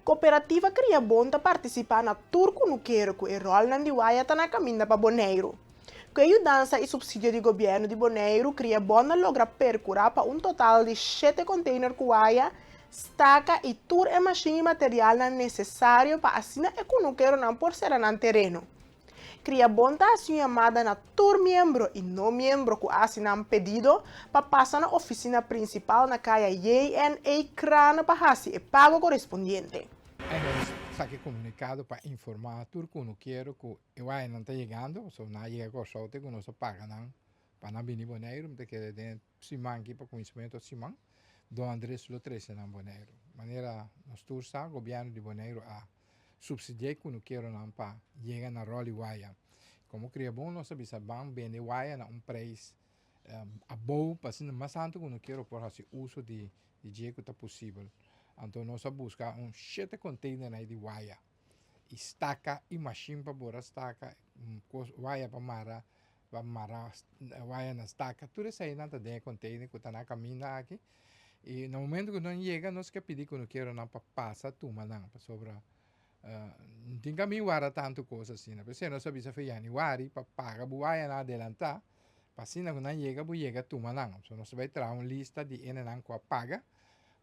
Kooperativa Kriabon ta partisipá na tur kunukero ku e ròlnan di waya ta na kaminda pa Boneiru. Ku e yudansa i supsidio di gobièrnu di Boneiru, Kriabon a logra perkurá pa un total di shete konteiner ku waya, staka i tur e mashin i materialnan nesesario pa asina e kunukeronan por sera nan tereno. Kriabon ta hasi un yamada na tur miembro i no miembro ku a hasi nan pedido pa pasa na ofisina prinsipal na kaya JNA Krane pa hasi e pago korespondiente. Nos saki komunikado pa informá tur kunukero ku e wayanan ta yegando, pasobra nan a yega Kòrsou te ku nos a paga nan pa nan bini Boneiru. Mi ta kere den siman aki pa kuminsamentu di siman Don Andres lo trese nan Boneiru. Manera nos tur sa gobièrnu di Boneiru a Subsidiá e kunukeronan pa yega na ròl di waya. Komo Kriabon nos a bisa ban bende waya na un preis abou pa asina mas tantu kunukero por hasi uso di dje ku ta posibel. Anto nos a buska un shete konteinernan di waya i staka i mashin pa bora staka, waya pa mara pa mara waya na staka. Tur eseinan ta den e konteiner ku ta na kaminda aki. I na momento ku nan yega nos ke pidi kunukeronan pa pasa tuma nan pasobra no tin kamin warda tantu kos asina. P'esei nos a bisa for yanüari pa paga bo wayanan adelantá pa asina ku nan yega bo yega tuma nan. So nos ta bai traha un lista di enenan ku a paga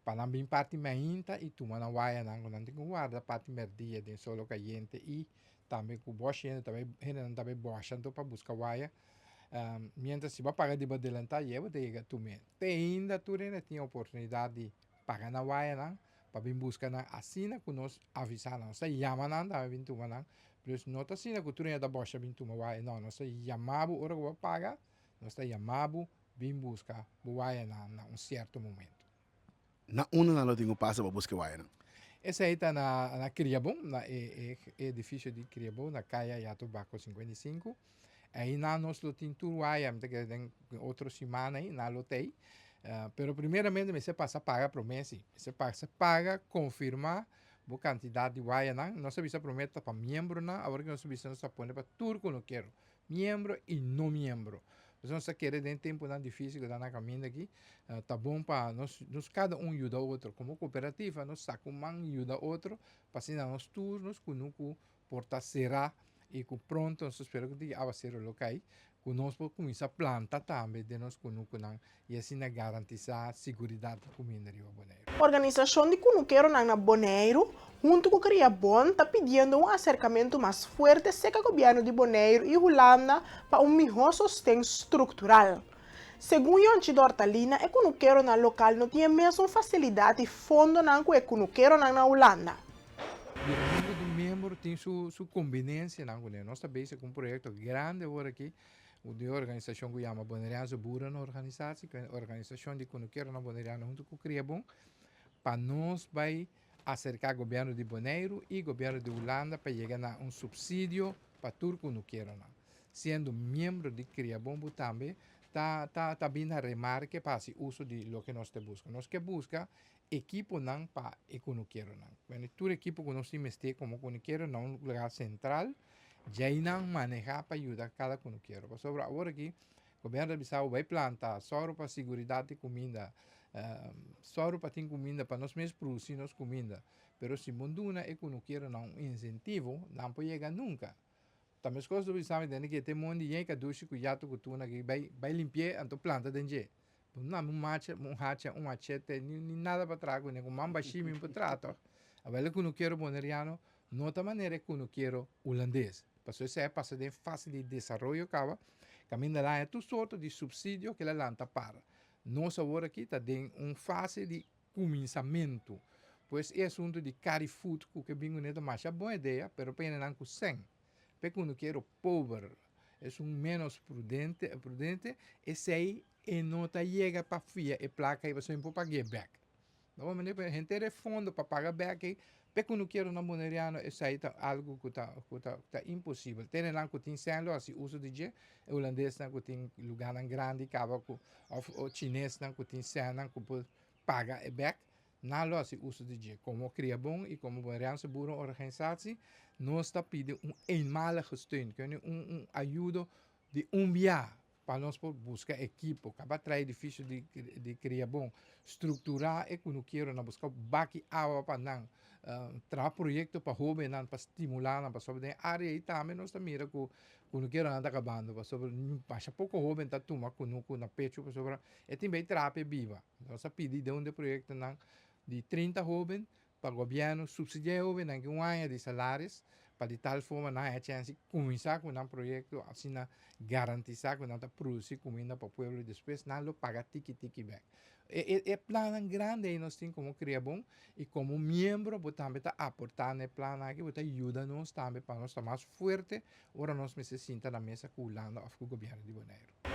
pa nan bin parti mainta i tuma nan wayanan ku nan tin ku warda parti mèrdia den solo kayente i tambe ku bòshi hende ta bai hendenan ta bai bòsha anto pa buska waya. Mientras si bo a paga di bo adelantá ye bo ta yega tum'é. Te ainda tur hende tin oportunidat di paga nan wayanan pa bin buska nan asina ku nos avisá nan. Nos ta yama nan tambe bin tuma nan, pero no ta asina ku tur hende ta bòsha bin tuma waya. No, nos ta yama bo ora ku bo a paga, nos ta yama bo bin buska bo wayanan na un sierto momento. Na unda nan lo tin ku pasa pa buska e wayanan? Esei ta na Kriabon, na e edifisio di Kriabon na Kaya Yato Bako 55. Einan nos lo tin tur waya, mi ta kere den otro siman ei nan lo ta ei. Pero primeramente mester pasa paga promé si. Mester pasa paga, konfirmá bo kantidat di wayanan. Nos a bisa promé ta pa miembronan, awor ku nos a bisa nos ta pone pa tur ku no kero. Miembro i no miembro. Pasobra nos ta kere den tempunan difísil ku ta na kaminda aki, ta bon pa nos nos kada un yuda otro. Komo kooperativa nos saka un man yuda otro pa asina nos tur nos kunuku por ta será i ku pronto nos ta spera ku di awaseru lo kai, ku nos por kuminsá planta tambe den nos kunukunan i asina garantisá siguridat di kuminda riba Boneiru. Organisashon di kunukeronan na Boneiru, huntu ku Kriabon, ta pidiendo un aserkamentu mas fuerte seka gobièrnu di Boneiru i Hulanda pa un mihó sosten struktural. Segun Yonchi Dortalina, e kunukeronan lokal no tin e mesun fasilidat i fondonan ku e kunukeronan na Hulanda. Biramentu di miembro tin su kombinensianan kuné. Nos ta bezig ku un proyekto grandi awor aki Di e organisashon ku yama Boneriaanse Boerenorganisatie, ku e organisashon di kunukeronan boneriano huntu ku Kriabon, pa nos bai aserká gobièrnu di Boneiru i gobièrnu di Hulanda pa yega na un supsidio pa tur kunukeronan. Siendo miembro di Kriabon bo tambe ta ta ta bin na remarke pa hasi uso di loke nos ta buska. Nos ke buska ekiponan pa e kunukeronan. Bueno, tur ekipo ku nos tin mester komo kunukero na un lugá sentral. Djeinan manehá pa yuda kada kunukero. Pasobra awor aki gobierno ta bisa bo bai planta, sòru pa siguridat di kuminda, sòru pa tin kuminda pa nos mes produsí nos kuminda. Pero si bo duna e kunukeronan un insentivo, nan por yega nunka. Ta meskos lo bisa mi tende ke te mondi yen kadushi ku yatu ku tuna aki bai bai limpi'é anto planta den dje. Bo no dame un macha, un hacha, un machete, ni ni nada pa traha kuné, ku man bashí mi por traha tòg. Awel e kunukero boneriano No ta manera e kunukero hulandes. Pasobra esei a pasa den fase di desaroyo kaba, kaminda el a haña tur sorto di supsidio ku el a lanta para. Nos awor aki ta den un fase di kuminsamentu. Pues e asuntu di carry food ku ke bin kuné ta masha bon idea, pero pa hendenan ku sèn. Pa e kunukero pober, esun ménos prudente, prudente, esei e no ta yega pa fia e plaka ei pasobra e por pag'é bèk. No bo mende henter e fondo pa paga bek ei, pe ku no kier na boneriano esei ta algu ku ta ku ta ta imposibel. Tene nan ku tin sèn lo hasi uso di dje, e hulandesnan ku tin lugánan grandi kaba ku òf chinesnan ku tin sènnan ku por paga e bek, nan lo hasi uso di dje. Komo Kriabon i komo Boneriaanse Boerenorganisatie nos ta pidi un eenmalige steun, un un ayudo di un bia. Pa nos por buska ekipo, kaba traha edifisio di Kriabon, strukturá e kunukeronan, buska baki awa pa nan, traha proyekto pa hóbennan pa stimulá nan, pasobra den e área ei tambe nos ta mira ku kunukeronan ta kabando, pasobra masha poko hóben ta tuma kunuku na pechu pasobra e tin bei traha pa e biba. Nos a pidi den un di e proyektonan di 30 hóben pa gobièrnu supsidiá e hóbennan ki un aña di salaris pa di tal forma nan haña chèns di kuminsá ku nan proyekto asina garantisá ku nan ta produsí kuminda pa pueblo i despues nan lo paga tiki tiki bèk. E plannan grandi ei nos tin komo Kriabon i komo miembro bo tambe ta aportá na e plannan aki, bo ta yuda nos tambe pa nos ta mas fuerte ora nos mester sinta na mesa ku Hulanda òf ku gobièrnu di Boneiru.